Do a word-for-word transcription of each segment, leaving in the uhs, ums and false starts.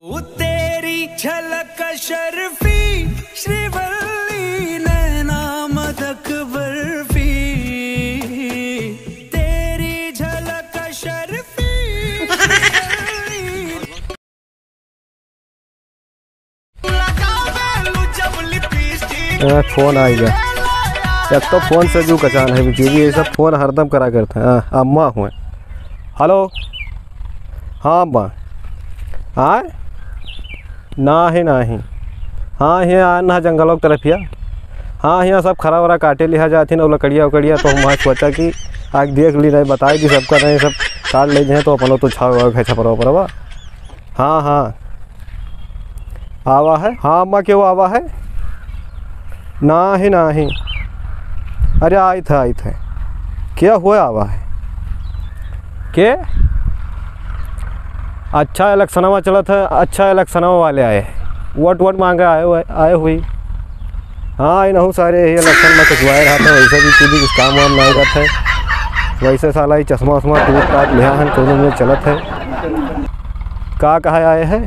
वो तेरी झलक अशरफी, श्रीवल्ली नैना मदक बर्फी, तेरी झलक अशरफी, श्रीवल्ली। ए, फोन आइगा। एक तो फोन से जो कचान है, बीजी, ये सब फोन हरदम करा करत हैं। हाँ, अम्मा हुए। हेलो, हाँ अम्मा। हाँ, नाही, नाही। हाँ, हियाँ आन हा जंगलों की तरफ हियाँ। हाँ, हियाँ सब खरा वरा काटे लिहा जात ही ना, लकड़िया उकड़िया, तो हम आज सोचा कि आज देख ली, नहीं बताए कि सबका नहीं, सब काट ले जाए, तो अपनो तो छाव है छपरा उपरवा। हाँ, हाँ। आवा है? हाँ, अम्मा, केहू आवा है? नाही, नाही। अरे, आइत है, आइत है। केहू आवा है? के? अच्छा, इलेक्शनवा चलत है, अच्छा, इलेक्शनवा वाले आए हैं। वोट, वोट मांगे आए हुए, आए हुई। हाँ, इनहू सारे यही इलेक्शन में कचवाए रहत है, वैसे भी कुछ काम वाम नहीं करत है। वैसे साला ये चश्मा उश्मा टूट टाट लिहा हन, कोनो में चलत है। का कहा आए है?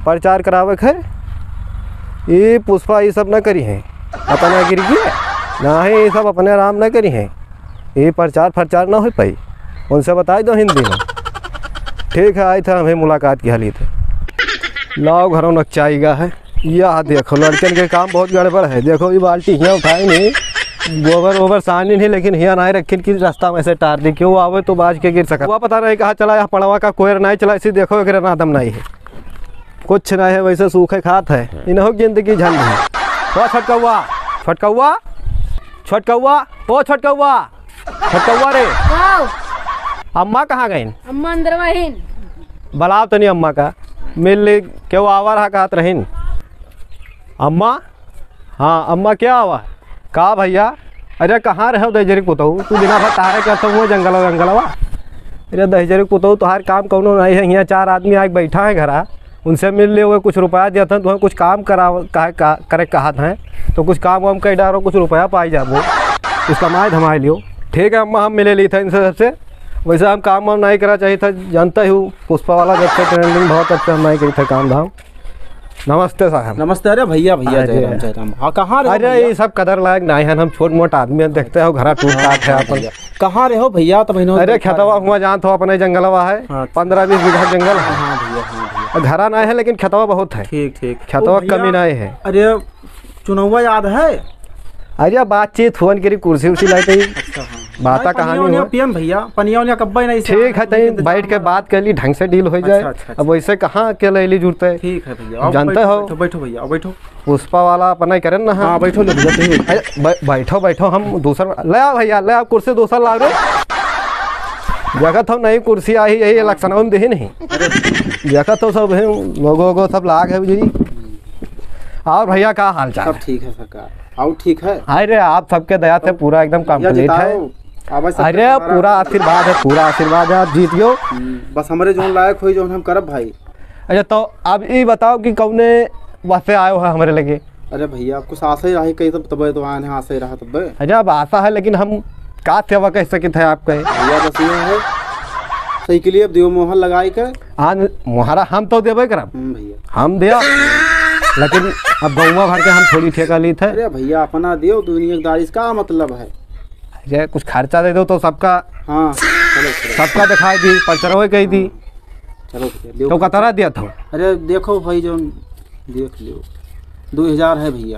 प्रचार करावे के है? ये पुष्पा ये सब ना करी है। पता ना गिर गया। ना है, ये सब अपने आराम ना करी है। ये प्रचार प्रचार ना हो पाई। उनसे बताई दो हिंदी में। ठीक है, आइत है, हमें मुलाकात की हाली थे। लाओ घरों नकचाई गा है। यह देखो, लड़कन के काम बहुत गड़बड़ है। देखो, ये बाल्टी हियाँ उठाए नहीं, गोबर वोबर सानी नहीं, लेकिन हियाँ ना रखिन कि रास्ता में से टार दी, क्यों आवे तो बाज के गिर सका। वह पता नहीं कहाँ चला, यह पड़वा का कोयर नहीं चला, इसी देखो, एक नादम नहीं है, कुछ नहीं है, वैसे सूखे खात है। इन्हों जिंदगी झंड है। ओ छोटकौआ, छोटकौआ, छोटकौआ, ओ छोटकौआ, छोटकौआ रे। आओ। अम्मा कहाँ गईन? अम्मा अंदरवा हिन। बुलाओ तनी अम्मा का, मिल ली, केहू आवा रहा कहत रहीन। अम्मा, हाँ अम्मा, क्या आवा? का भैया? अरे कहाँ रहो दहिजरी पुतऊ? तू दिना भर तारे करत हुआ जंगलवा जंगलवा। अरे दहिजरी पुतऊ, तोहार काम कौनो नहीं है, हियाँ चार आदमी आके बैठा है घरा, उनसे मिल ले, वो कुछ रुपया दिया था, तुम्हें कुछ काम कराव-, कहा-, का-, करे कहा था, तो कुछ काम वाम कर डारो, कुछ रुपया पाई जाबो, कुछ कमाए धमाए लियो। ठीक है अम्मा, हम मिले ली था इनसे सबसे। वैसे हम काम वाम नहीं करा चाहिए था, जानता ही हूँ, पुष्पा वाला जब से ट्रेंडिंग बहुत, तब से हम नहीं करी था काम धाम। नमस्ते साहब। नमस्ते। अरे भैया, भैया, अरे। जय राम, जय राम। हाँ, कहाँ रहे अरे, भैया? ये सब कदर लायक नहीं है, हम छोट मोट आदमी हैं, देखते हो, घरा टूट टाट है हाँ, अपन। भैया। कहाँ रहे हो भैया? तो बहनों अरे, खेतवा हुआ जानत हो, अपने जंगलवा है, हाँ। पन्द्रह बीस बीघा जंगल है। हाँ, हाँ भैया, हाँ भैया। घरा नहीं है, लेकिन खेतवा बहुत है। ठीक, ठीक। खेतवा ओ भैया, कमी नहीं है। अरे, चुनौवा याद है? अरे, बातचीत, फोन करी, कुर्सी उर्सी लाई तई। अच्छा, हाँ। बाता भाई, कहानी पनिया हो। पियम भैया, पनिया उनिया कब्बे नहीं से ठीक है, आया, तई लेकिन बैठ के इंतजाम बात कर ली, ढंग से डील हो जाए। अच्छा, अच्छा, अब अच्छा। वैसे कहाँ अकेले अइली जुड़ते? ठीक है भैया, आओ, जानते बैठो, हो। बैठो, बैठो भैया, आओ, बैठो। पुष्पा वाला अपना ही करें ना, हाँ। हाँ, बैठो ले भैया, तुम। अरे, बै-, बैठो, बैठो, हम दूसर, ले आओ भैया, ले आओ, कुर्सी दूसर लाओ रे। देखत हो, नई कुर्सी आई, यही इलेक्शन में देही नहीं। अरे। देखत हो, सब है, लोगो को सब लाग है जी। और भैया, का हाल चाल सब है? ठीक है सरकार। और ठीक है? अरे, आप सबके दया से पूरा एकदम भैया complete है। जिताओ। अब बस सबके अरे, सहारा पूरा है। आशीर्वाद है, पूरा आशीर्वाद है, आप जीत गयो। हम्म, बस हमरे जौन लायक होई, जौन हम करब भाई। अच्छा, तो अब ई बताओ कि कौने वास्ते आयो है हमरे लगे? अरे भैया, कुछ आशा ही रही कहीं तब, तबे तो आए हैं, आशा ही रहा तबे। अच्छा, अब आशा है, लेकिन हम का सेवा कह सकित है आपके? भैया, बस ये है, साइकिलिया दियो मोहर लगाई के। आज मोहरा हम तो देबे करब। हम्म, भैया। हम देब, लेकिन अब गौवा भर के हम थोड़ी ठेका लीत है। अरे भैया, अपना दियो, दुनियादारी से का मतलब है? अरे, कुछ खर्चा दे दो तो सबका, हाँ, चलो, चलो। सबका दिखाई दी, पंचरवे कही दी। चलो भैया, देव तो खर्चा। कतरा दिया था? अरे देखो भाई, जो देख लियो, दो हजार है भैया।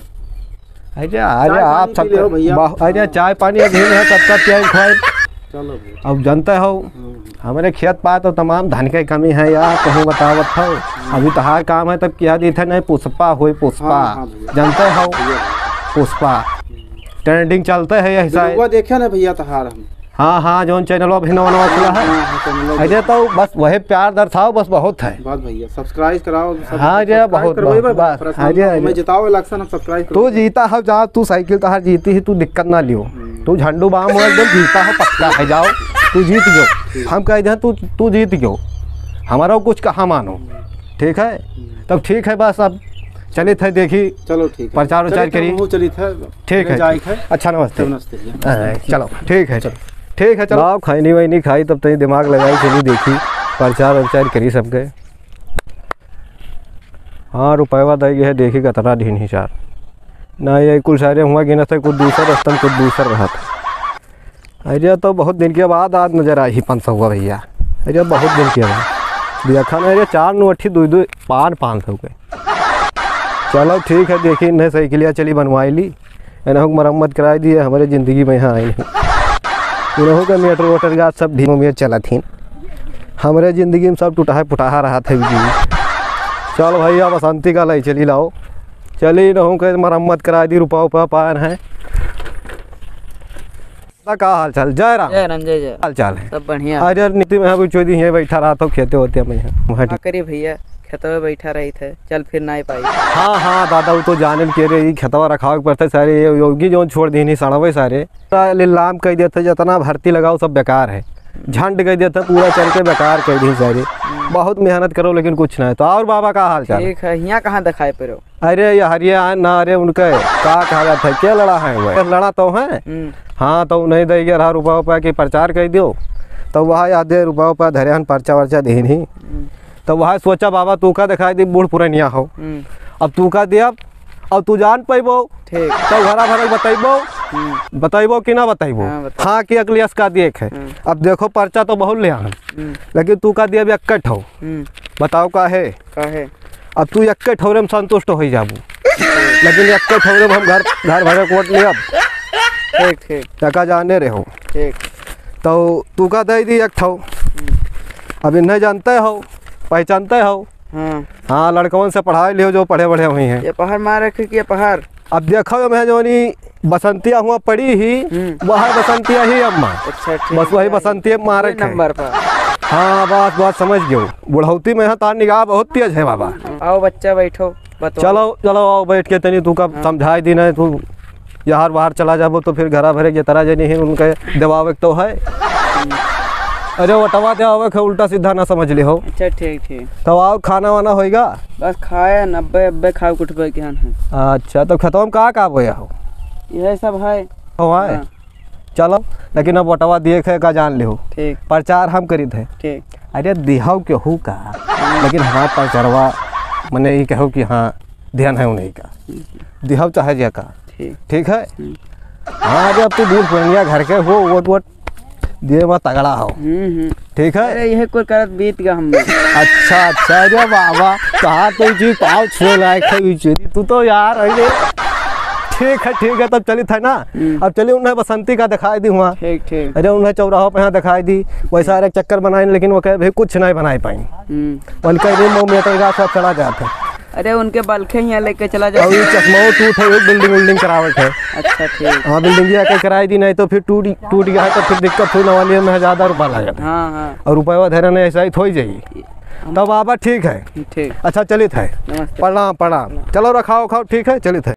अरे, अरे, चाय आप पानी पी सबके लियो भैया। बाह-, अरे, हाँ। चाय पानी अभी है, तब तक क्या खाए? चलो भैया। अब जानते हो, हाँ। हमरे खेत पात तो तमाम धन के कमी है यार, कहूँ बतावत हो। हाँ। अभी तोहार काम है, तब क्या दी थे, नहीं पुष्पा होई पुष्पा। हाँ, हाँ भैया। जानते हो, भैया। पुष्पा। ट्रेंडिंग चलते है यही साइड। वीडियो देखे ना भैया तोहार हम। हाँ, हाँ, जौन चैनलवा भी नवा नवा खुला है। हाँ, हाँ, चैनलवा अरे, भी। तो बस वही प्यार दर्शाओ, बस बहुत है। बस भैया, subscribe कराओ, सब हाँ, अरे, subscribe बहुत, करवाइबे बहुत, बस। बस, अरे, हम, अरे। हमें जिताओ election, हम subscribe तू करो। जीता हो, जा, तू साइकिल तोहार जीती ही, तू दिक्कत ना लियो। हम्म। तू झंडू बाम हो, एकदम जीता हो, पक्का है, जाओ, तू जीत गयो। ठीक। हम कह दे, तू, तू जीत गयो, हमारा कुछ कहा मानो, ठीक है? हम्म। तब ठीक है, बस अब चलित है, देखी चलो ठीक है। प्रचार उचार चलित है, करी। हमहू चलित है। ठीक है, जाए ठीक। है। अच्छा, नमस्ते। नमस्ते जी। हाँ, चलो, ठीक है, चलो। ठीक है, चलो। लाओ, खैनी वैनी खाई, तब तनी दिमाग लगाई, चली देखी, प्रचार उचार करी सबके। हाँ, रुपयवा दइ गए, देखी कतना दिन ही सार। ना, ये कुल सारे हुआ गिनत है, कुछ दूसर रस्तम, कुछ दूसर रहत। अरे, तो बहुत दिन के बाद आज नजर आई ही पाँच सौ भैया। अरे, बहुत दिन के बाद देखा ना, अरे, चार नोठी, दुई दुई, पान पाँच सौ के। चलो, ठीक है, देखी, इन्हें साइकिलिया चली बनवाई ली। इन्हों के मरम्मत कराई दिए, हमरे जिंदगी में यहाँ आई नहीं। इन्हों का मोटर वोटर का सब ढीमो में चलत ही। हमरे जिंदगी में सब टुटाहा पुटाहा रहत है जी। चल भैया, बसंती का लाई चली लाओ। चली, इन्हों के मरम्मत कराई दी, रुपया उपया पायन है। का हाल चाल? जय राम। जय राम, जय जय। हाल चाल है? सब बढ़िया। अरे, नीति में अभी चोदी है, बैठा रहत हो, खेते होते में है, वहाँ का करी भैया, खेतवे बैठा रही थे, चल फिर ना पाई। हाँ, हाँ, दादा, वो तो जाने के रे, ई खेतवा रखावे के पड़ता है, सारे ये योगी जौन छोड़ दीनी सड़वे सारे, पूरा लीलाम कह देते, जितना भर्ती लगाओ, सब बेकार है, झंड कह देते, पूरा चल के बेकार कह दी सारे। हम्म। बहुत मेहनत करो, लेकिन कुछ ना है। तो और बाबा, का हाल चाल? ठीक है, हियाँ कहाँ दिखाई पड़ो? अरे, ये हरिया है ना, अरे, उनके का कहा जाता है, क्या लड़ा है वो? लड़ा तो है। हम्म। हाँ, तो उन्हें दे गया रहा रुपया, रुपया की प्रचार कर दियो, तो वह याद है, रुपया, रुपया धरे हन, पर्चा वर्चा देहिन ही। हम्म। तो वह सोचा, बाबा, तू का दिखाई दी, बूढ़ पुरनिया हो। हम्म। अब तू का दिया, अब तू जान पैबो। ठीक। तो घरा भरे बतैबो। हम्म। बतैबो कि ना बतैबो? हाँ, बता। हाँ कि अगली का देख है। हम्म। अब देखो, पर्चा तो बहुत ले आन। हम्म। लेकिन तू का दिया, अब एक्कठ हो। हम्म। बताओ का है? का है? अब तू एक्के ठौरे में संतुष्ट हो जाबू, लेकिन एक्के ठौरे में हम घर, घर भरे कोट लेब। ठीक, ठीक। टका जाने रहो। ठीक। तो तू का दे दी एक ठौ। हम्म। अब इन्हें जानते हो, पहचानते हो। हाँ। हाँ, लड़कवन से पढ़ाई लियो जो पढ़े बढ़े हुई हैं। ये पहाड़ मार रखे कि ये पहाड़? अब देखो, मैं जोनी बसंतिया हुआ पड़ी ही, हम्म। वह बसंतिया ही अम्मा। अच्छा, ठीक बस वही है। बसंतिया मारे वही खे। नंबर पर। हाँ, बस, बस समझ गयो। बुढ़ौती में है, तार निगाह बहुत तेज है बाबा। आओ बच्चा, बैठो, बतवाओ। चलो, चलो, आओ, बैठ के तनी तू का हाँ। समझाई दी नहीं, तू यार बाहर चला जाबो तो फिर घरा भरे के तरह जनी ही उनके देवावे के तो है। हम्म। अरे, वटवा देवावे के, उल्टा सीधा ना समझ ले हो। अच्छा, ठीक, ठीक। तो आओ, खाना वाना होइगा? बस खाए न, अब्बे, अब्बे खाए के उठबे के हन। अच्छा, तो खेतवा में का का बोया हो? यही सब है। हो, है? हाँ। चलो, लेकिन अब वोटवा दिए खे का जान लिहो। ठीक। प्रचार हम करी थे। ठीक। अरे दिहाव केहू का, लेकिन हमार प्रचारवा, मने ई कहो कि हाँ, ध्यान है उन्हीं का। दिहाव चाहे जे का। ठीक। ठीक है? हम्म। हाँ, अरे अब तू बूढ़ पुरनिया घर के हो, वोट वोट दिए बा तगड़ा हो। हम्म, हम्म। ठीक है? अरे यही कुल करत बीत गया हम। अच्छा, अच्छा, अरे बाबा, कहा तो जी पाँव छुए लायक है, ई चीज। तू तो यार, अरे, ठीक है, ठीक है, तब चली था ना। हम्म। अब चली उन्हें बसंती का दिखाई दी हुआ। ठीक, ठीक। अरे उन्हें चौराहों पे यहाँ दिखाई दी, वैसा एक चक्कर बनाए, लेकिन वो कहे, "भाई, कुछ नहीं बनाए पाई।" हम्म। उनका ये मोह मेटर का सब चला जाता है। अरे उनके बलखे यहाँ लेके चला जाओ। और ये चश्मा टूट है, एक बिल्डिंग विल्डिंग करावट है। अच्छा, ठीक। हाँ, बिल्डिंग ये आके कराई दी, नहीं तो फिर टूट, टूट गया है तो फिर दिक्कत हुई, नवालिया में ज़्यादा रुपया लागत है। हाँ, हाँ। और रुपया धरे नहीं, ऐसा ही थोई जाई। हम तो बाबा ठीक है। ठीक। अच्छा, चलित है। नमस्ते। प्रणाम, प्रणाम। चलो, रखाओ, खाओ, ठीक है, चलित है।